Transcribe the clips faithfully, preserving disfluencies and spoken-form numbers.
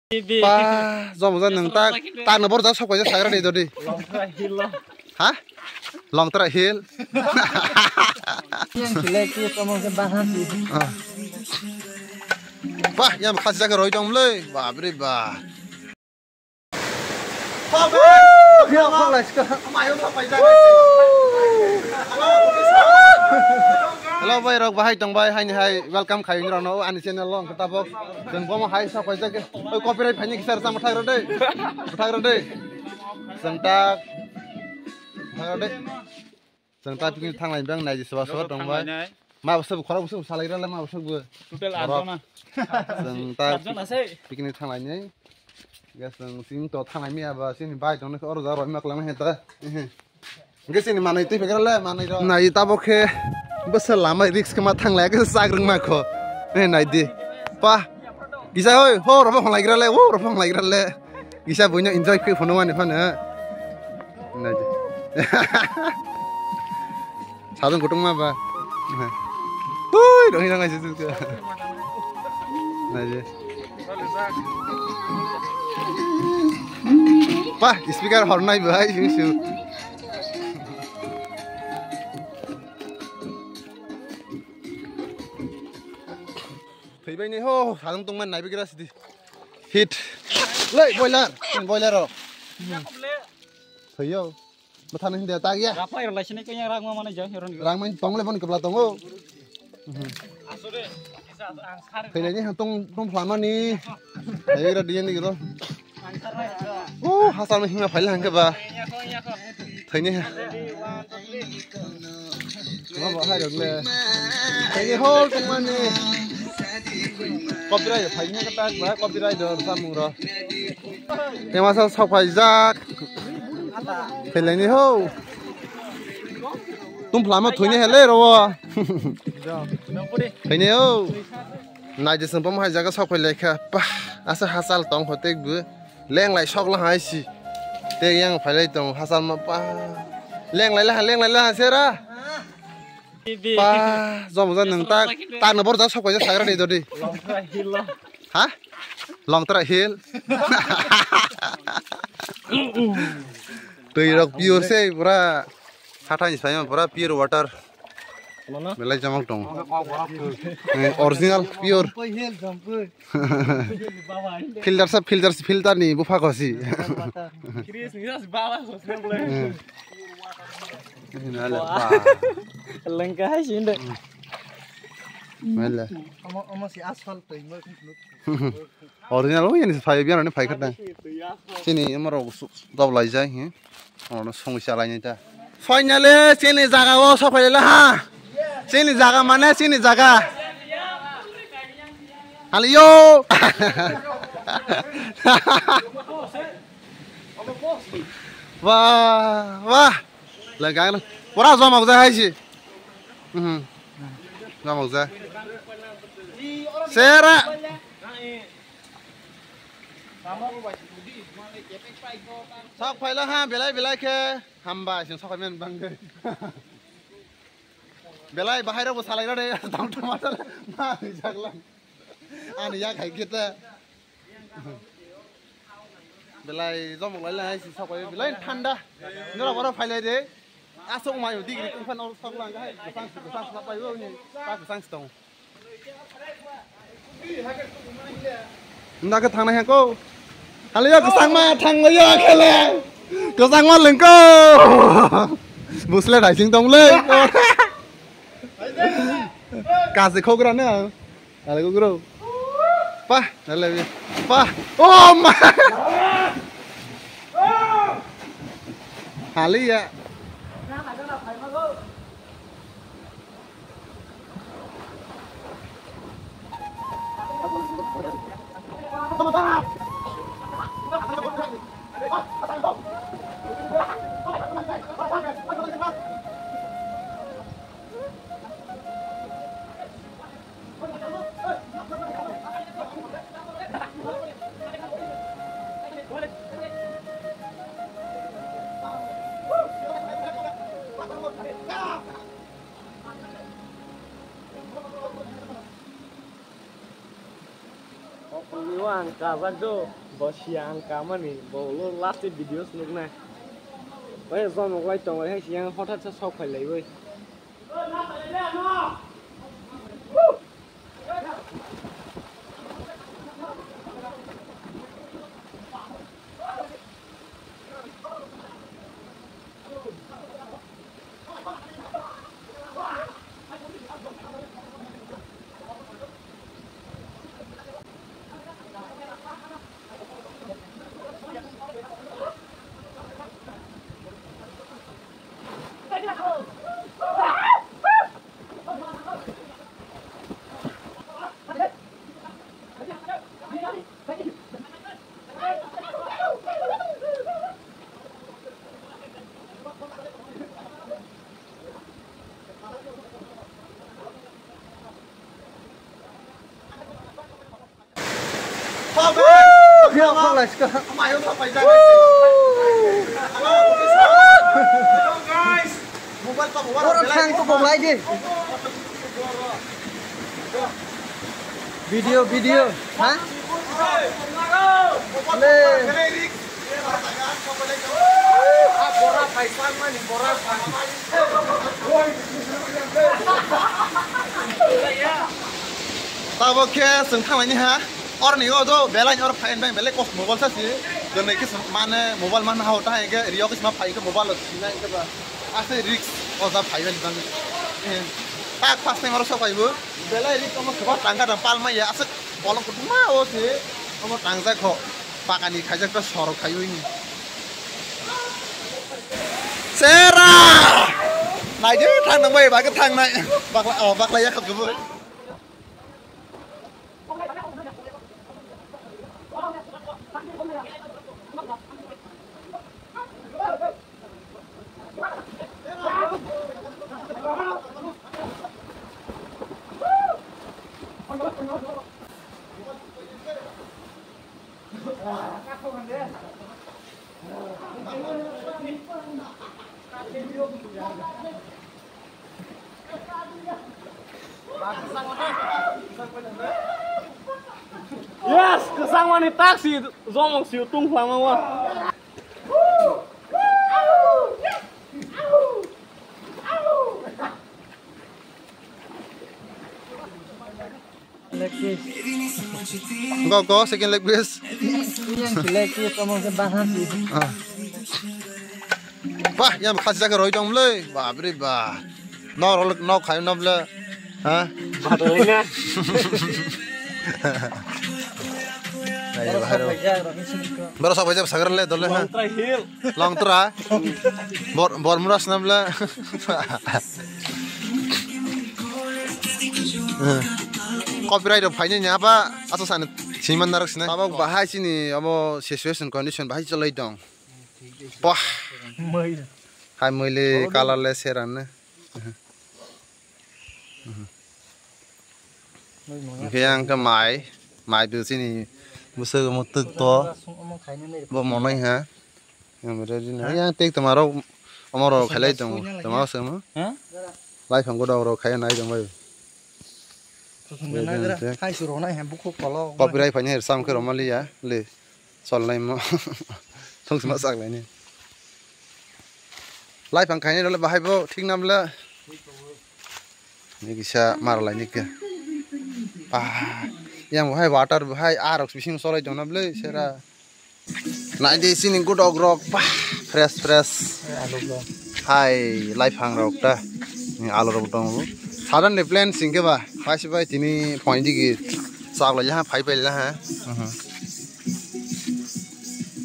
Pa, jom jom nang tak, tak no bor jak sok paijak sagra de dodi. Ha? Longtra Hill. Yang sile ki kamu ke bahas itu. Ah. Bah, yang khas jaga roi dong le. Bap re bap. Hello, bai rok, bahai tong bai, hai ni hai, welcome khai ni rok no, ani channel long kita bok, jeng bomo hai sa paijak, oi copyright phai ni kisar sa mathai rode, mathai rode, sengtak, mathai rode. Chwng ta picnic thanglai bang nai di soba soba tong bai. Ma bwswk khorok bwswk salai rale ma bwswk bo. Total aat jona. Chwng ta aat jona se. Picnic thanglai ni. Gas chwng sing to thanglai mi aba sini bai tong oro ja roi mak lang he ta. Gas sini manai twi pegara le manai ro. Nai ta bo khe bwswk lama risk ma thanglai ke sak rung ma kho. Ne nai di. Pa. Kisa hoi ho ro bo lai gra le o ro lai gra le. Kisa buino enjoy khe phunuk mani phano. Naidi. Sadung kutung ma ba. Hui, rohi rangai situ ka. Naidi. Pa, speaker hornai bai, siu siu. Thwibaini ho, sadung tongmani naibigra sidi. Hit. Lei, boiler. Boiler o. Thwiyo. Mathani hindi tag ya. Rapai rwlai sini kanya rang ma mane jang heron. Rang main tong le boni kebla tongo. Thwilaini hang tong tong phlamani. Ayo ra diyan ni ro. Oh, hasal ma hima phaila hangke ba. Thwini ha. Ma ba hai rok le. Thwini hol tongmani. Copyright phaini ka tak ba copyright dor samung ro. Tema sa sok phaijak. Thwilaini ho. Tum phlama thwini hele ro. Thwini ho. Naidi sengpam hai jaga sok phai laikha. Pah, asa hasal tong khotek bu. Lenglai sok la hai si. Te yang phailai tong hasal ma pa. Lenglai la, lenglai la sera. Pa, jom jom nang tak, tak no bor jak sok paijak sagra de dodi. Ha? Longtra Hill. Twi rok pure se pura. Hathai ni sai pura pure water. Belai jamak tong. Eh, original pure. Filter sa filter filter ni bupha kosi. Lengka hai sinde. Mele. Omo omo si asphalt to. Original o yani phai biyan ni phai khata. Chini amaro dop lai jai he. Ono songwi chalai nai ta. Finally chini jaga o sok phai la ha. Chini jaga mane chini jaga. Haliyo. Wah, wah. Lagang pura joma gujai hai si. Mhm. Joma gujai. Sera. Sok phaila ha, belai belai khe hamba, sing sok phaimani bangwi. Belai bahai rokbo salai rode, tong tong ma sala, ma rijak lang. Ani yak hai khe ta. Belai jomok lai lai, sing sok phai, belai thanda. Nora bora phailai de. Asok mai degree kung phan or sok lang hai, kwchang kwchang sok phai bo ni, ta kwchang si tong. Nda khe thangnai hako. Haliyo kwchangma thanglayo khele. Kwchangma lengko. Busle daising tongle. Kasi khogra na. Ale gugro. Pa, ale bi. Pa. Oh ma. Haliya. Kajak do, bo siya ang kamani, bo ulo last videos nuknai. Oi, zomok lai tong, hai siya hothat sa sok phai lai oi. Oro thang to koklai di. Video, video, ha? Le. Tabok khe chwng thanglaini ha. Orni o do belai ni oro phaini bang belai kos mobile sa si. Jone khe mane mobile man ha ta ke rio khe ma phai ke mobile lo sinai ke ba. Ase risk o ja phai bani bang. Tak pas time oro sok phai bo. Belai risk omo soba tangka dam pal mai ya. Ase bolong kutuma o si. Omo tangjak kho. Pakani khaijak ta sorok khai wi ni. Sera! Nai de thang nang bai ba ke thang nai. Bakla o bakla ya khat ke bo. Yes, kwchangmani tak si zomong si tung phlama wa. Leg piece. Go, go, second leg piece. Yang si leg piece, omo khe bahan si. Ah. Bah, yang khasi jaga roi dong le. Bap re bap. No rol, no khai no ble. Ha? Batalai na. Ayo, bahairo. Boro sa paijak sagar le dole ha. Long try hill. Long try. Bor, bor muras na ble. Copyright rok phainai ni aba ato sani siman narok sinai. Tabok bahai sini abo situation condition bahai cholai tong. Wah. Hai mui le color le seran ne. Hwnkhe ang khe mai, mai bo chini bwswk omo twk to, bo monai ha. Yang ready na. Yang tek toma rok, omo rok khailai tongo, toma rok semo. Lai phang godok rok khai nai tong bai. Copyright phainai sam khe romaliya le. Cholnaimo. Thungsima chaklaini. Laiphang khaini role bahai bo thik namle. Ni kisa marlaini ke. Ah, yang bahai water bahai arok bising solai tong namle sera. Nai de sini gudok rok bah fresh fresh. Hai laiphang rok ta. Ni alu rok tongo. Suddenly plan singke ba. Hai sibai tini point digi. Chaklai ha phai pai ha.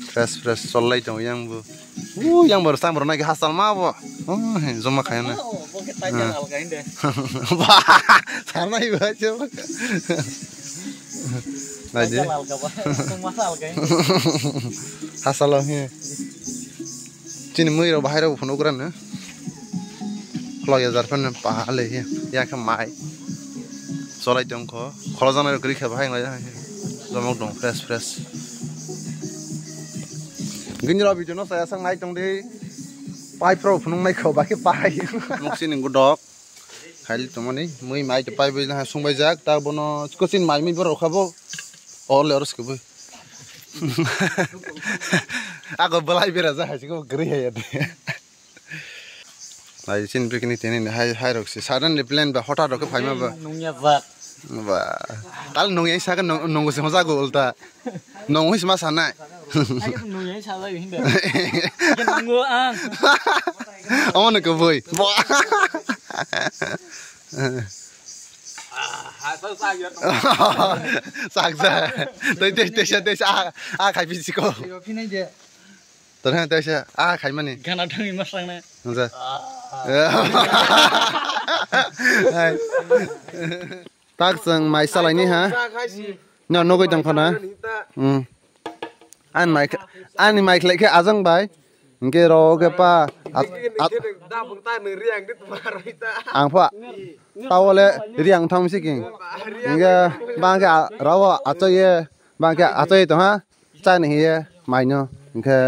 Fresh fresh cholai tong yang bo. U yang bo sang bo nai hasal ma bo. Oh, he, joma khaina. Oh, bo khe title alga inde. Ba, sanai ba che. Nai de. Title alga ba. Song masa alga inde. Hasal he. Chini mui rok bahai rok phunuk rano. Khulok ya jar phano pa le he. Ya khe mai. Cholai tong kho. Kholo janai rok kri khe bahai ngai. Jomok dong fresh fresh. Gini rok video no saya sang nai tong di. Pai pro phunung nai kho ba khe pai. Mok sini gudok. Khaili tongmani mui mai to pai bai na sung bai jak ta bono kochin mai mi borok kha bo. Ol le oros khe bo. Ako belai bera ja hai siko gri hai ade. Ai sin pikni tini hai hai rok si suddenly plan ba hota rok phaima ba. Nungya ba. Ba. Tal nungya saka nung nung si hoja go ulta. Nung his ma sanai. Ai nungya sa la hinda. Nungo ang. Omo no ko boi. Ba. Saksa. Tei tei tei tei a a khai bisi ko. Tore tei a khai mani. Gana thangwi masang na. Nungsa. Hai. Tak chwng mai salai ni ha. No nogoi tong khana. Hmm. An mai ani mai khlai khe ajang bai. Hingke ro ke pa. At, at, Ang pha. Tawole riang thang si king. Hingke bang ke rawo achoye. Bang ke achoye tong ha. Chani hiye maino. Hingke.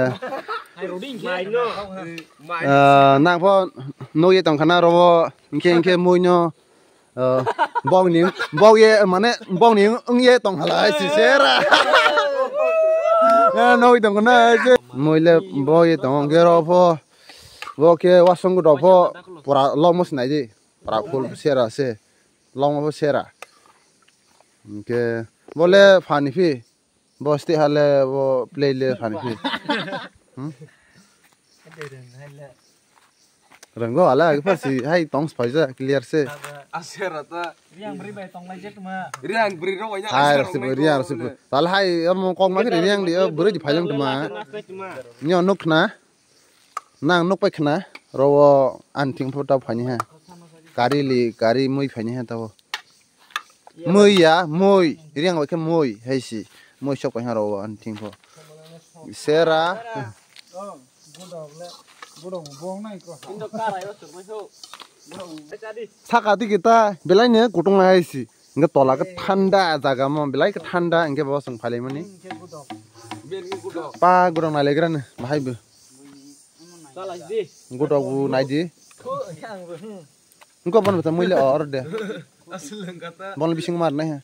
Nang pho nogoi tong khana ro. Hingke hingke muino. Bok ni bok ye mane bok ni wng ye tong halai si sera. Nogoi tong khana se. Muile bok ye tong hingke ro pho. Bo khe wasong rok pho pura longmo sinai di. Pura full sera se. Longmo pho sera. Hingke bole phani phi. Bo stay hale bo play le phani phi. Hmm? Renggo ala agi pha si hai tong spai ja clear se. Asera ta. Riang bri bai tong lai je tuma. Riang bri ro wai na. Hai asera rasi bo riang rasi bo. Tal hai omo kok ma khe riang di o bro di phailang tuma. Nyo nuk na. Nang nuk pai khna, ro o ani thing pho ta phaini ha. Kari li, kari mui phaini ha ta o. Mui ya, mui. Riang bai khe mui, hai si. Mui sok pai ha ro o ani thing pho. Sera. Saka di kita, belai ne kutung hai si. Hingke tola ke thanda jaga mo, belai ke thanda, hingke bo chwng phailaimani. Pa gurang nailegra ne, bahai bo. Gotok bo naidi. Engko bono bwtha muile or de. Bono bising mar nai ha.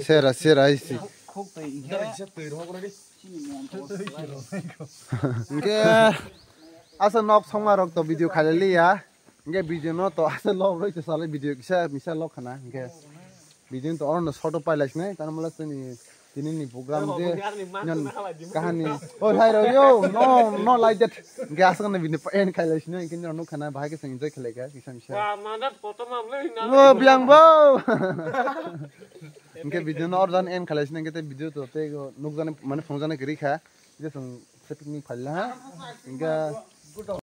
Sera, sera isi. Engke asa nok songma rok to video khailai liya. Hingke video no to asa log roi to sale video kisa misa log khana hingke video to oro no short o pailai sinai tan mala sini tini ni program je nyan kahani o hai roi yo no no like that hingke asa kana video end khailai sinai hingke no khana bahai ke enjoy khailai ka kisa misa o biang bo hingke video no oro jan end khailai sinai hingke video to te nukjani mane phunukjani kwrwi kha je chwng picnic phaila ha hingke